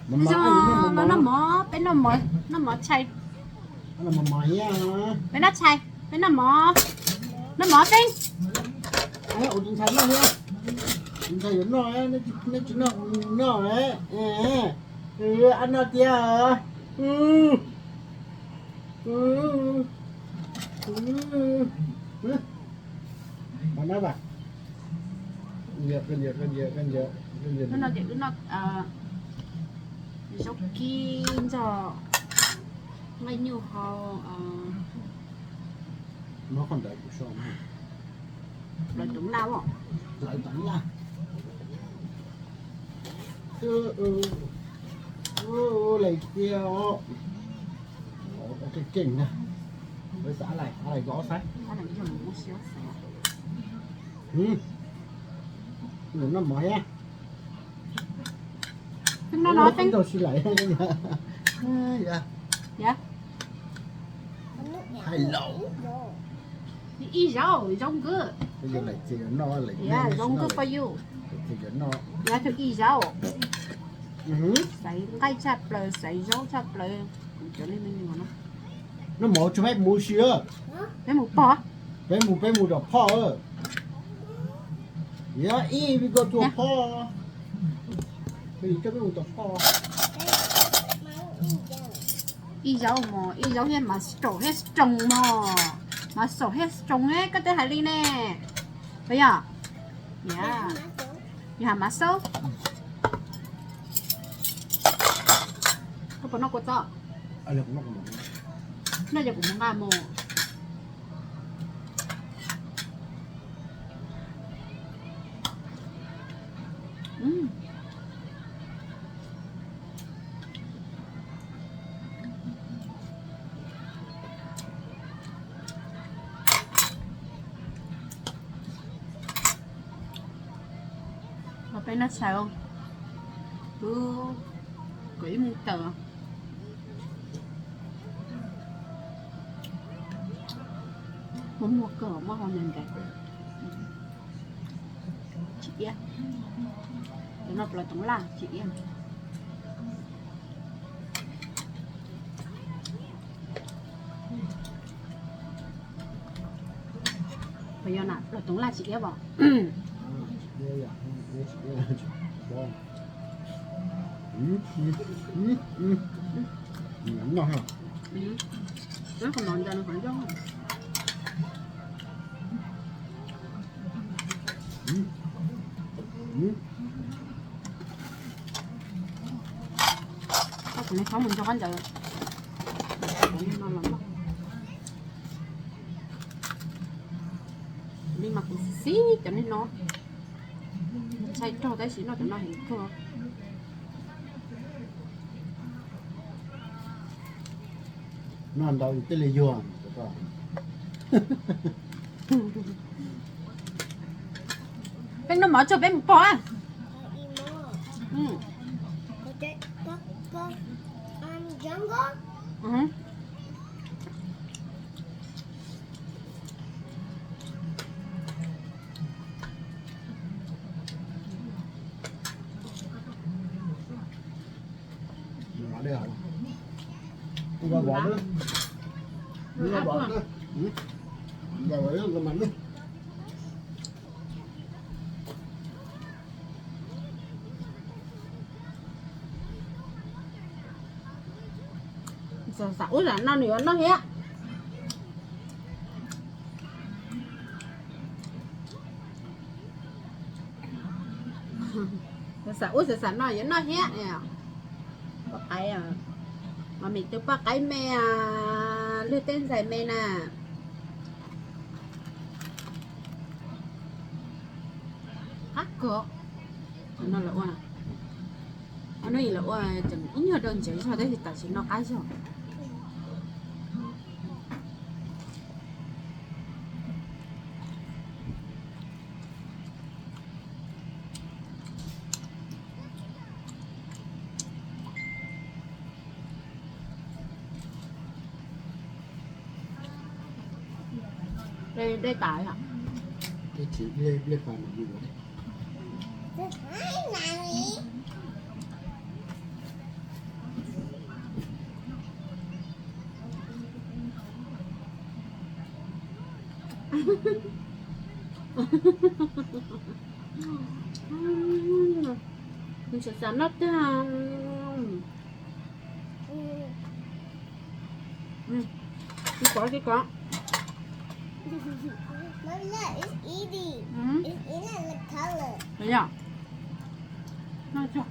Noj mov, peb noj mov, noj mov tshais. Peb noj tshais, peb noj mov, noj mov peb. Ua tus ntxhais noj thiab, tus ntxhais yuav noj, neb tsis noj, noj, noj tiag. Hnub no ces wb noj zaub kib nrog nqaij nyuj hau, plaws toov laj, plaws toov laj. Lais tiag, keej keej na. Lawv xav lais, lais zov xav. Noj mov thiab. Noj si lais. Hais lus. Ib zaug zoo good. Zoo good for you. Ib zaug. Xaiv nqaij tshaj plaws, xaiv zaub tshaj plaws. Kuv cov li me nyuam no. Noj mov tso peb mus si. Peb mus pog. Peb mus, peb mus tom phoj. Yog ib vij ko tua phoj. Peb coj peb mus tom phoj. Ib zaug mog, ib zaug thiab mas saum thiab strong mog. Mas saum thiab strong ne, koj twb hais li ne. Puas yog? Yog, yog mas saum. Koj puas noj kua txob? Noj ces kuv mus nqa mus. Los peb noj tshais, wb kom ib mus tawm. Muaj muaj kawg, muaj hau ntev ntev. Tsis iab. Cov no plaws toov laj tsis iab. Puas yog na, plaws toov laj tsis iab os? Koj kuv ne, txhob mus nrog koj ntawd. Li mas kuv xib xib cov neeg no. Ntshai rog tab sis noj cov no heev kawg. Noj ntau tej li yuag. Peb noj mov tso peb mus pog. Xam ub xam no nws yuav noj thiab. Xam ub xam no yuav noj thiab. Poj qaib, mas me tus poj qaib me, lwg tej ntxhais me na. Qab kawg. No lawv ua, hnub ib lawv ua tseem ib nyuag rau ntsev zog tab sis tam sim no qab zog. Dej tas. Dej tas. Dej tas. Dej tas. Nws xav xav noj tiag. Kov, kov. Mom, look, it's eating. Mm. It's eating the color. Yog. Noj tso.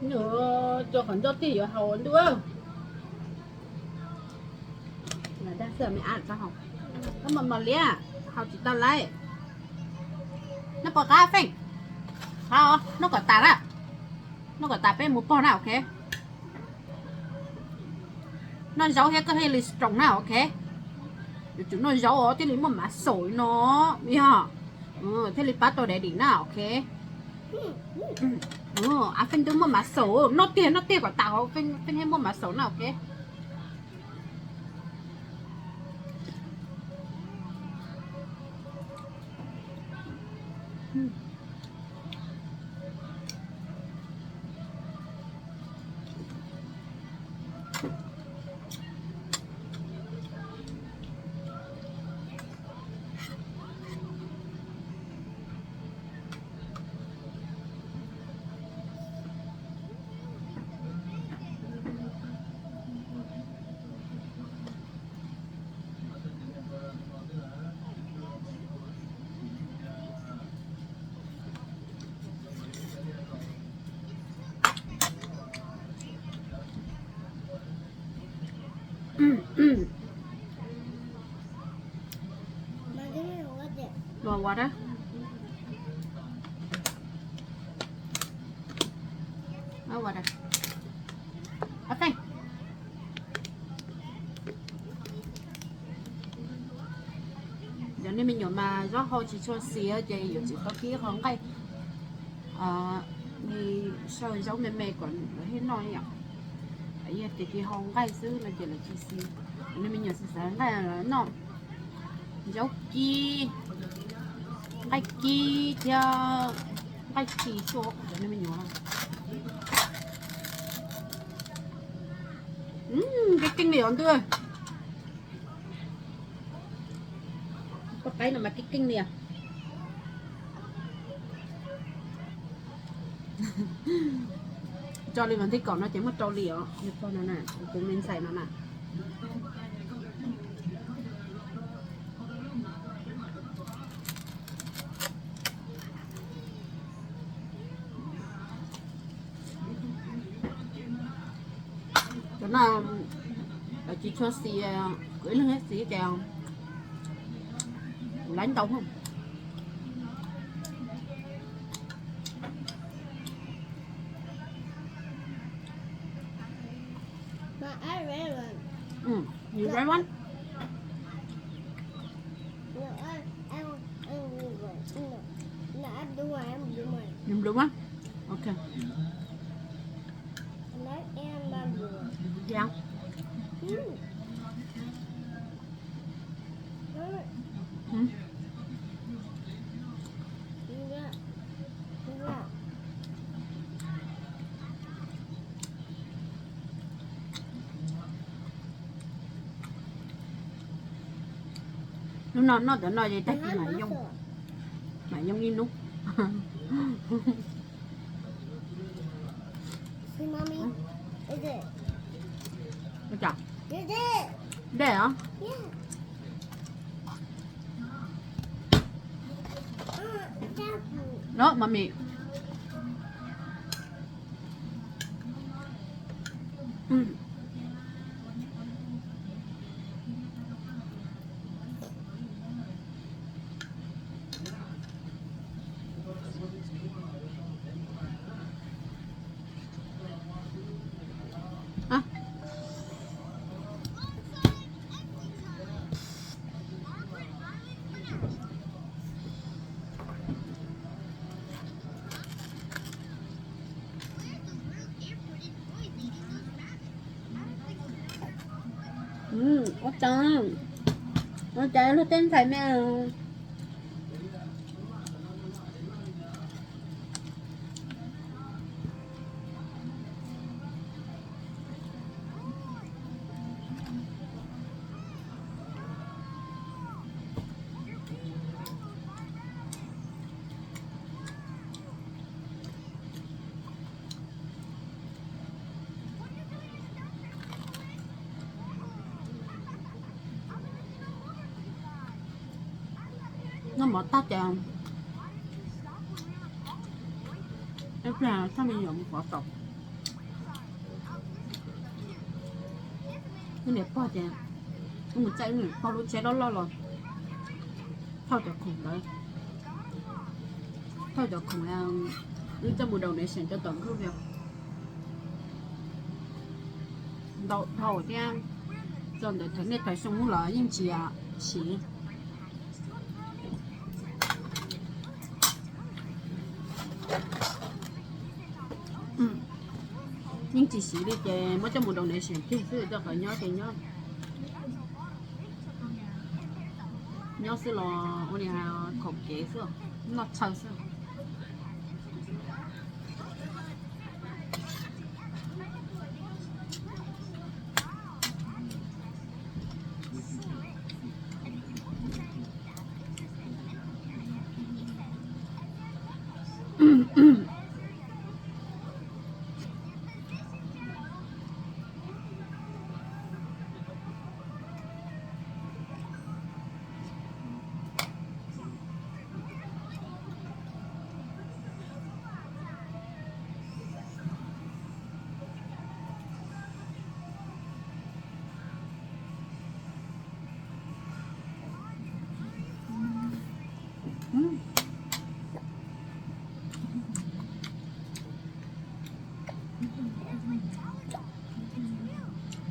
Nws cov qhov ncauj tiag yuav haus ntuj. Dag xwb me ab tso haus. Koj mos mos liab, haus tsis tau lawm. Noj puas qab Feej? Qab os, noj kom tas na. Noj kom tas peb mus pog na, ok. Noj zaub thiab koj thiaj li strong na, ok. Yuav tsum noj zaub os thiaj li muaj mav xaum no, yog. Thiaj li pab tau daddy na, ok. Ab Feej twb muaj mav xaum, noj tiag noj tiag kom tas, Feej thiaj muaj mav xaum na, ok. Ua ua da. Ua ua da. Ok. Cov niag me nyuam mas zaub hau tsis tshua xiav ces yuav tsum tau kib qhov nqaij, sau zaub me me kom lawv thiaj noj yom. Yog tias kib hau nqaij xwb no ces lawv tsis xiav. Cov niag me nyuam xav xav nqaij lawv noj zaub kib, nqaij kib thiab nqaij tsis xwb cov niag me nyuam. Keeb keeb li os ntuj. Koj qaib no mas keeb keeb li os. Tso li mas nti kom no ces muab rau li os, li pog no na, tus me ntxhais no na. Cov no lawv tsis tshua xis, kuv ib leeg thiab xis ces lawv ntau. Mm, you red one? No, I, I want, I want blue one. No, no, I blue one, I want blue one. You blue one? Okay. Red and my blue one. Yeah. Mm. Mm. Hnub no noj cov no ces tag kis mam yoo, mam yoo ib hnub. Dej os. No, mami. Ua tsaug, ua tsaug luag tej ntxhais me. Noj mov tag ces ib pliag txhob me nyuam mus pov tau. Wb niam pog ces wb mus txais wb niam pog lub tsheb loj loj los thauj cov khoom ntawd, thauj cov khoom wb coj mus donation rau tom Nkuj View. Ntau dhau thiab, txog ntawm thaum nej thawm xyoo ub los yeej tsis siv, yeej tsis siv li ces muab coj mus donation kiag xwb, coj qhov nyob ces nyob, nyob xwb los ua li khaum kev xwb, noj txhaws xwb.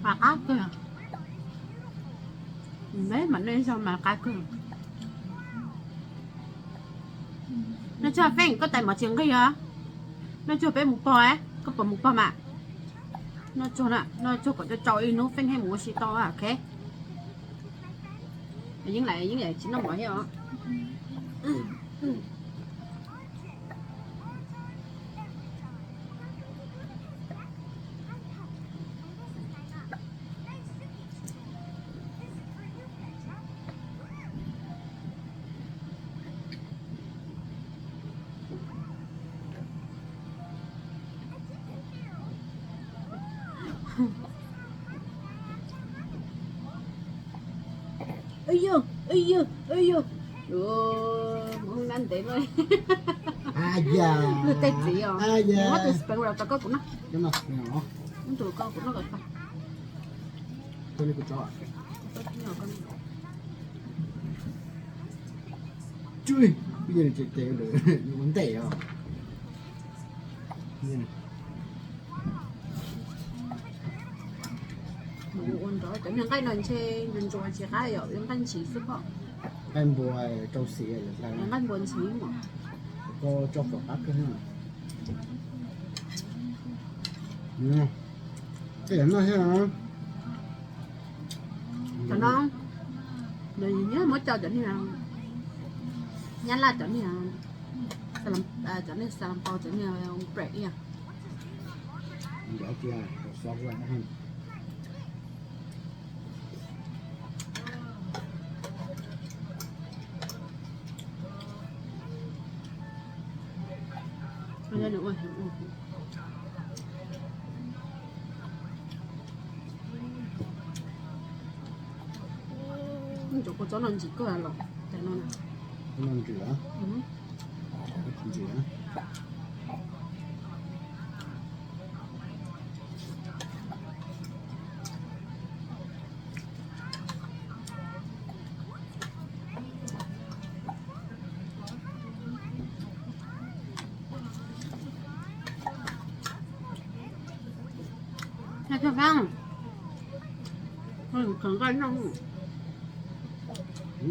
Mas qab kawg, peb mam nej zog mas qab kawg. Noj tsuag Feej, koj tais mov tsis nqig os. Noj tsuag peb mus pog, koj puas mus pog mas? Noj tsuag na, noj tsuag kom tsau tsau ib hnub Feej thiaj mus ua si tau, ok. Yeeb, Yeeb tsis noj mov thiab os. Ub yug, ub yug, ub yug. Mus nab ntev no. Luag tej txiv os. Muab tus spank rau kuv noj. Tus kuv noj kom tag. Ua ntej os. Ua nrov cov niag nqaij no ntshe ntsuas ntsuas tsis qab yom, nqaij ntshiv xwb pom. Nqaij npua rau xim, nqaij npua ntshiv mas. Koj tso kom qab kawg. Tej no thiab. Cov no, nws nyiam muab cov, cov niag Nyab Laj cov niag, cov niag xalas npau cov niag bread ib yam. Cov kua txob no ntsim kawg los, cov no na. Ntsim.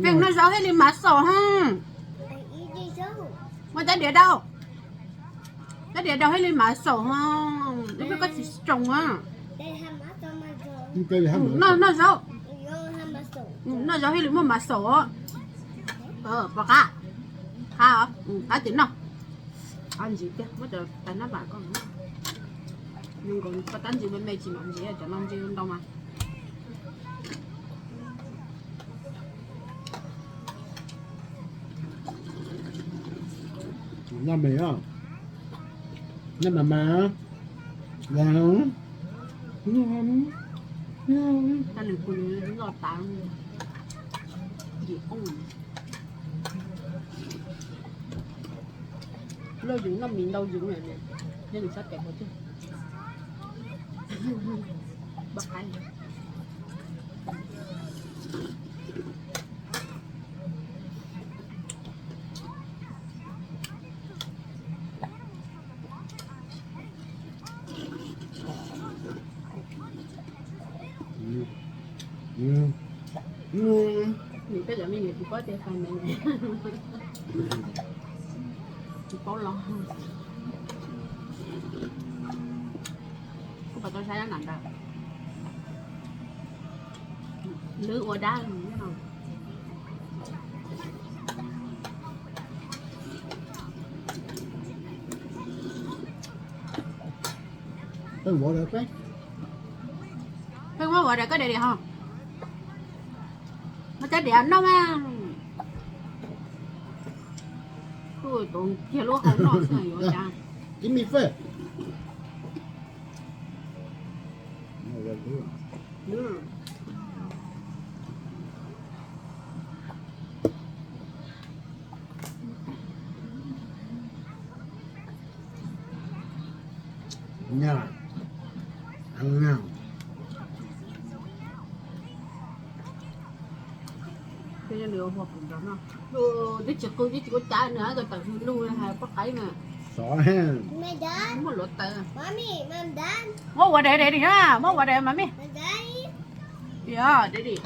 Feem noj zaub thiaj li mav xaum ha. Muaj cab diav daus, cab diav daus thiaj li mav xaum ha. Ib pliag koj tsis strong a. Noj, noj zaub. Noj zog thiaj li muaj mas xaum. Pom qab, qab, qab ces noj. Qab ntsis tiag, muab cov tais nab vam koj. Zoo nkaus paj tab ntsis me me tsis mam ntsis, cov no ntsis ntau mas. Noj me, noj mas mas. Nws kuj noj tas, yim qoob. Loj yus noj mis ntau yus, yog nws sab tes ua tiag. Nws tej cov me nyuam tsis paub tias fais me, tsis paub los. Kuv pom tau saib dab nam ntawd, lwb ua dab no. Pheej muab ua dais koj dais ho. Muab cov diav noj mas. Kuj tus kiag lub hau noj xwb yuav cas. Ib me fej. Twb tsis qw twb tsis ua cas nws tawm hws lug hais poj qaib na. Muaj luav taws. Muab ua dais dais na, muab ua dais mas me. Yog dais dais.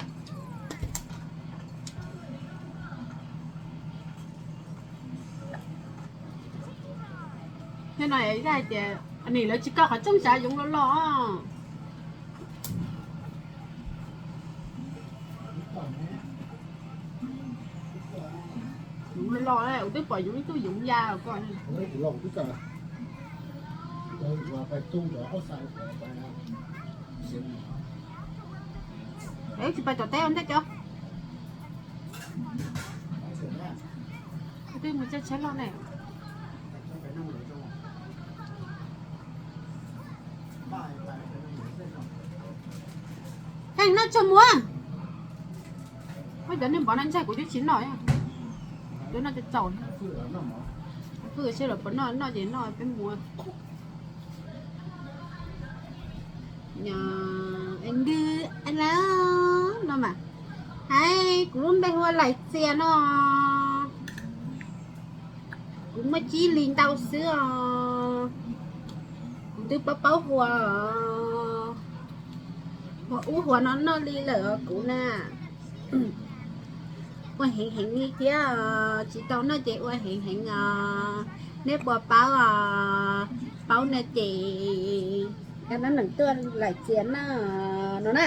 Thiab no yog hais tias nim lawv tsis koj qhov rooj sav yoov loj loj. Yoov loj loj, kuv twb pom yoov ib tug yoov ya ko. Tsis pais tom teb ua ntej cov. Twb mus tsheb loj ne. Kheej noj tsuag mus. Muab cov niag npov no ntsaig kuv twb tsis noj. Twb noj tau tsaus. Pw seb lawv puas noj, noj ces noj peb mus. Ntws no mas, hais kuv lub npe hu ua Laim Txias no. Kuv muaj tsib hlis ntau xwb os. Kuv twb paub paub huas, huas ub huas no noj li lawm os kuv na. Ua heev heev li thiab, tsis tau noj ces ua heev heev os. Neb puas paub os? Paub no ces cov no neeg tuaj Laim Txias no, no na.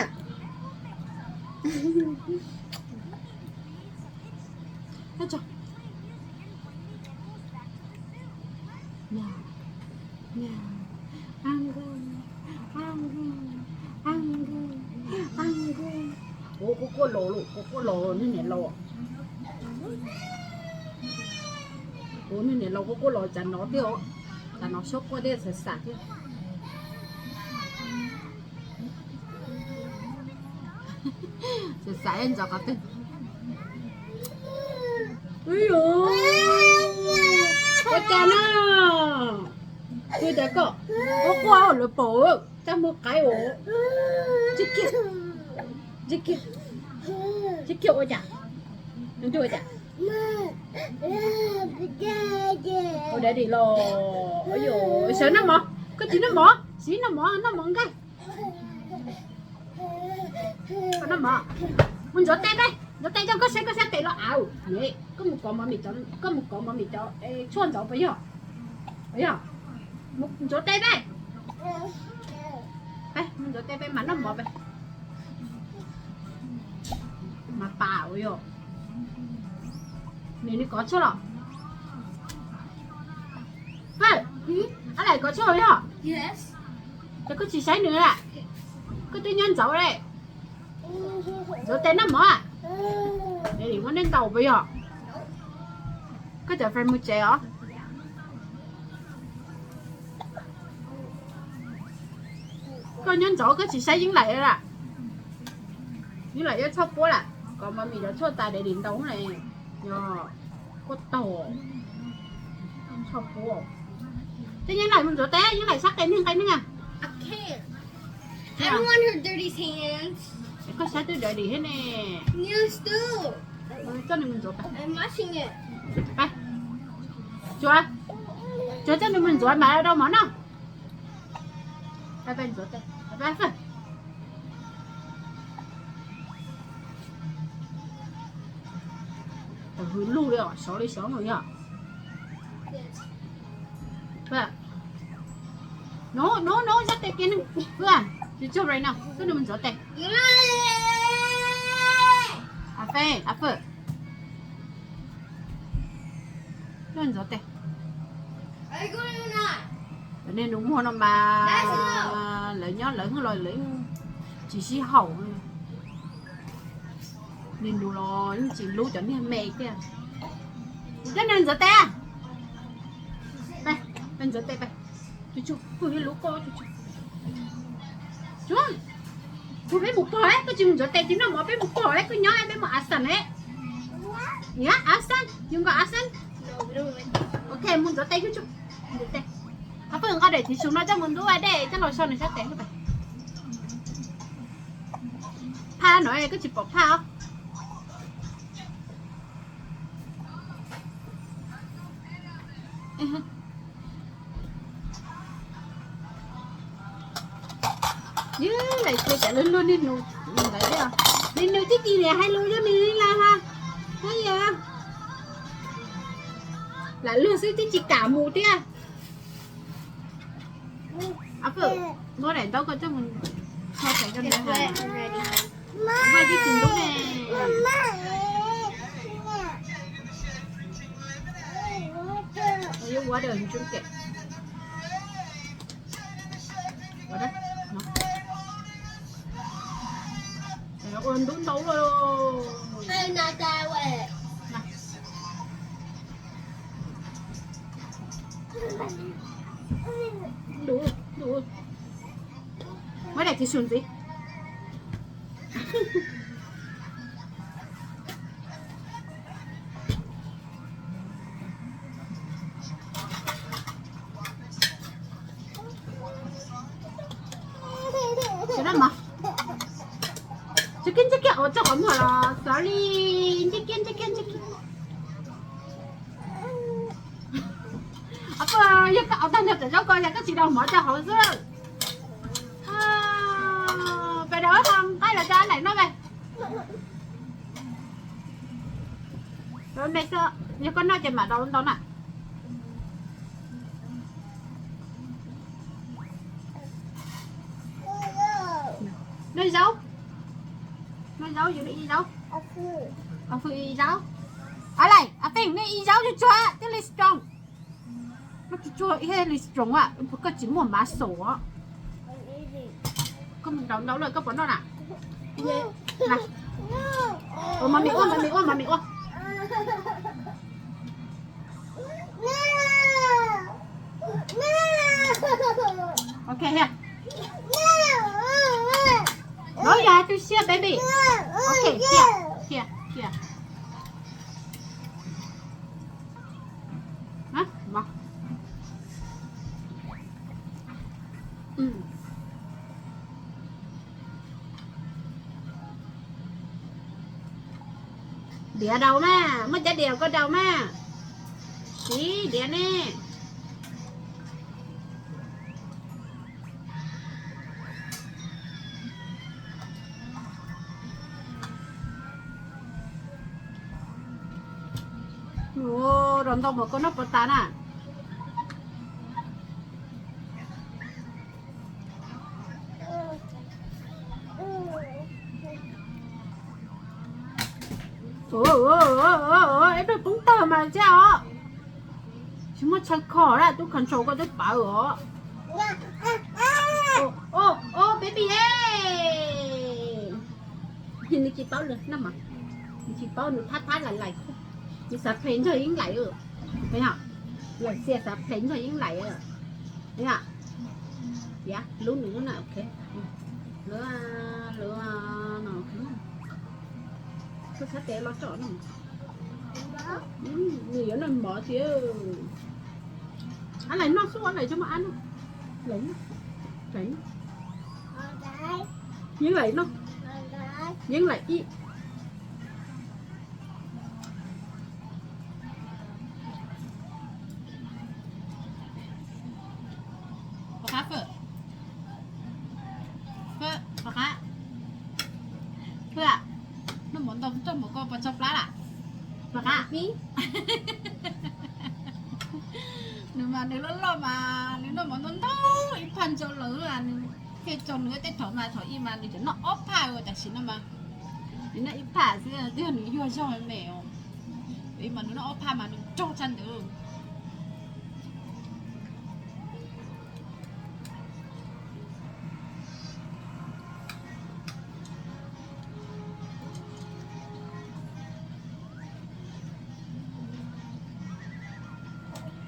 Ua kuj kuaj los, kuj kuaj los niag niam laus. Ua niag niam laus kuj kuaj los tsav no thiab, tsav no xyoob quaj thiab xav xav thiab. Xav xav ntxov qhov twg. Ua cas na, ua cas koj quaj quaj lawv pom, caj muag qaib os. Tsis kiag, tsis kiag, tsis kiag ua cas, ua cas. Ua dais los, sawv noj mov, koj tsis noj mov, siv noj mov, noj mov nqaij. Koj noj mov, mus ntxuav tes peb, ntxuav tes coj koj saib koj sab tes los au. Koj mus kov mov mim cov, koj mus kov mov mim cov tshuaj ntxov puas yog? Puas yog? Mus ntxuav tes peb. Peb mus ntxuav tes peb mam noj mov peb. Mas Yog, nws, nws kov tshuaj los? Ab, ab laim kov tshuaj yog? Ces koj tsis saib nws a? Koj twb nyob ntxauv le. Ntxuav tes noj mov a? Daddy muab nej ntaus puas yog? Koj cov friend mus tsev os? Koj nyob ntxauv koj tsis saib Yeeb Laim a? Yeeb Laim yuav txhob puab lawm, kom mas mis cov tshuaj tas daddy ntaus ne. Yog, kuj tau, txhob puab. Ces Yeeb Laim mus ntxuav tes, Yeeb Laim sab qe neeg qe neeg a. Koj sab twb daddy thiab ne. Coj nws mus ntxuav tes. Tsuav, tsuav coj nws mus ntxuav mam rau mov noj. Tawm hws lug li os, xyov li xyov no yog. Nub, nub, nub, sab tes kiag ne. Tsis tsuag right now, koj nws mus ntxuav tes. A Fej, a Fej, koj ntxuav tes. Cov niag nus muag no mas lawv nyob lawv los lawv tsis sib haum. Niag nus los yeej tsis hlub cov niag me thiab. Coj nws ntxuav tes. Ntxuav tes, tsuag tsuag, kuv yeej hlub koj tsuag tsuag. Tsuag, kuv peb mus pog, koj tsis mus ntxuav tes tsis noj mov, peb mus pog, koj nyob peb mus a xan ne. Yog a xan, yus nkaus a xan. Ok, mus ntxuav tes tsuag tsuag. Ntxuav tes. Qhov pheej nqa daim txiv xyum no coj mus ntub a dej, coj los so nws sab tes. Phaj no koj tsis pom phaj os. Ywv, lawv cia cas luag luag niag nus ntawd thiab. Niag nus tib tsis niam hais lus rau nws li lawm ha. Lam luag xwb twb tsis kam mus thiab. Muab daim ntaub ko coj mus tso xaiv rau nws hais. Vaj tib tsis ntub ne. Yuav ua dawm drink. Ua ntub ntau lawm. Muab daim txiv xyum ntxiv. Sawv daws mas, ntsib kiag ntsib kiag, ua txoj qhov muag los xav li, ntsib kiag ntsib kiag ntsib kiag. Yog koj ua tag nrho cov zaub ko yog koj tsis rau mov rau hauv xwb. Pes daus ho nqaij los rau Ab Laim noj pe. Rau me xwb, yog koj noj ces mam rau ntau na. Noj zaub, noj zaub, yus noj ib zaub. Ab Laim, Ab Laim, noj ib zaub tsuag tsuag thiaj li strong. Noj tsuag tsuag thiaj li strong a, koj tsis muaj mav xaum os. Koj mus rau ntau lawm koj puas noj na? Ua mas me ua, mas me ua, mas me ua. Ok, here. No, you have to share, baby. Ok, here, here, here. Diav daus mas, muaj cov diav koj daus mas. Siv diav ne. Ua rau ntau mas koj noj puas tas na? Ib pliag poob tawg mas thiab os. Tsis muaj chaw kho lawm, tub control koj twb pawv os. Ub, baby e. Nws tsis paub lawm no mas, nws tsis paub, nws thab thab lais lais, nws xav play Ntsog Yeeb Laim. Lawm xiam xav play Ntsog Yeeb Laim. Tiav lub nws lub na, ok. Lub, lub no, sab tes los tso no. Nws yuav noj mov tiag. Ab, lais noj xwb, lais tsis muaj ab no. Lais noj, lais noj. Yeeb Laim noj, Yeeb Laim ib. Pov qab, Fwj, Fwj, pov qab, Fwj, noj mov ntau rau mov koj puas tso plab lawm? Pov qab. Nws mas nws loj loj mas nws noj mov ntau ntau ib phaj ntsaum lawm, nws thiaj tso nws tej thaum mas thaum ib mas nws tseem noj ob phaj, tam sim no mas nws noj ib phaj xwb, twb yog nws yuag zog me os. Ib mas nws noj ob phaj mas nws raug tshaj ntawd.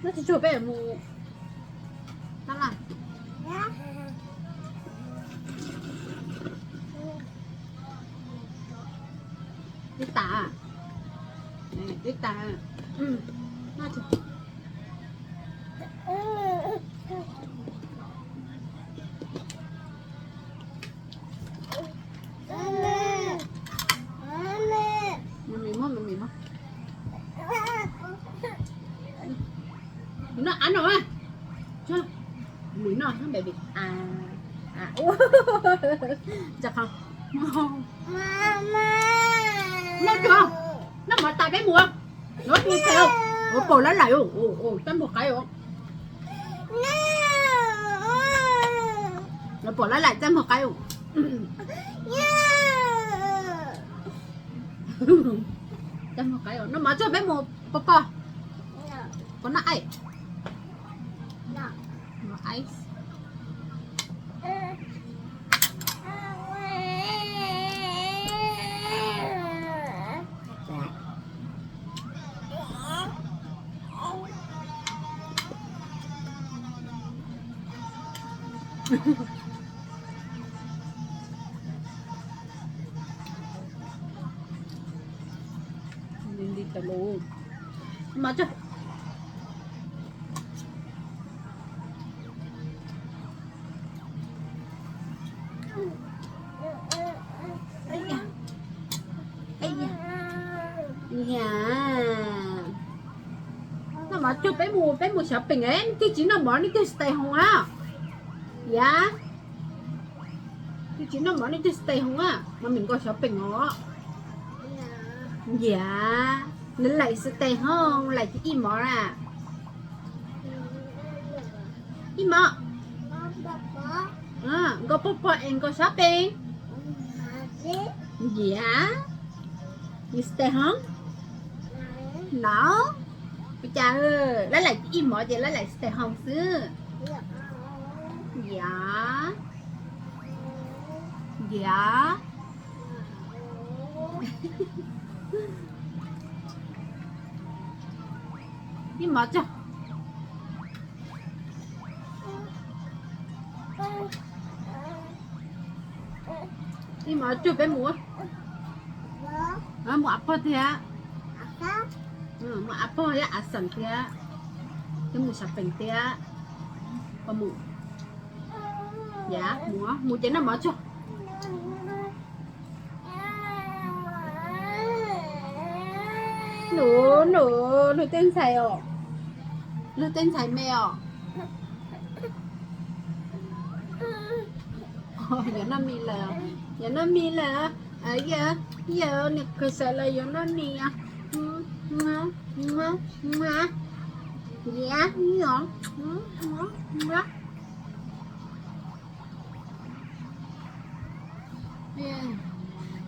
Noj tsis tsuag peb mus tab laj. Twb tas, twb tas. Nws noj av no, nws noj baby. Noj tsuag, noj mov tas peb mus. Nov tus ntxhais, ua pom lab laim, txaj muag qaib os. Nov pom lab laim txaj muag qaib. Txaj muag qaib, noj mov tsuag peb mus pog pog. Puas noj ice? Noj ice. Nti tas lus. Mas tso. Noj mov tsuag peb mus, peb mus shopping, nej twg tsis noj mov nej twg stay home a. Yam, twg tsis noj mov nej twg stay home a, mas mi nkaus shopping os. Yam, lawv laim stay home, laim tsis ib mov a. Ib mov. Nkaus pog pog es nkaus shopping. Yam, nws stay home. No, ua cas lawv laim tsis ib mov ces lawv laim stay home xwb. Yam, yam. Ib mov tsuag. Ib mov tsuag peb mus. Mus av pog thiab. Mus av pog thiab av xeem thiab. Peb mus shopping thiab. Peb mus. Yam, mus, mus ces noj mov tsuag. Nus, nus, luag tej ntxhais os. Luag tej ntxhais me os. Yuav noj mis lawm, yuav noj mis lawm. Yog, yog nws khaws xaws los yuav noj mis. Yam, yog.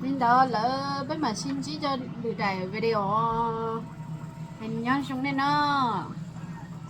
Li ntawd lawm peb mam sib ntsib rau lwm daim video. Nyob zoo nej nawb.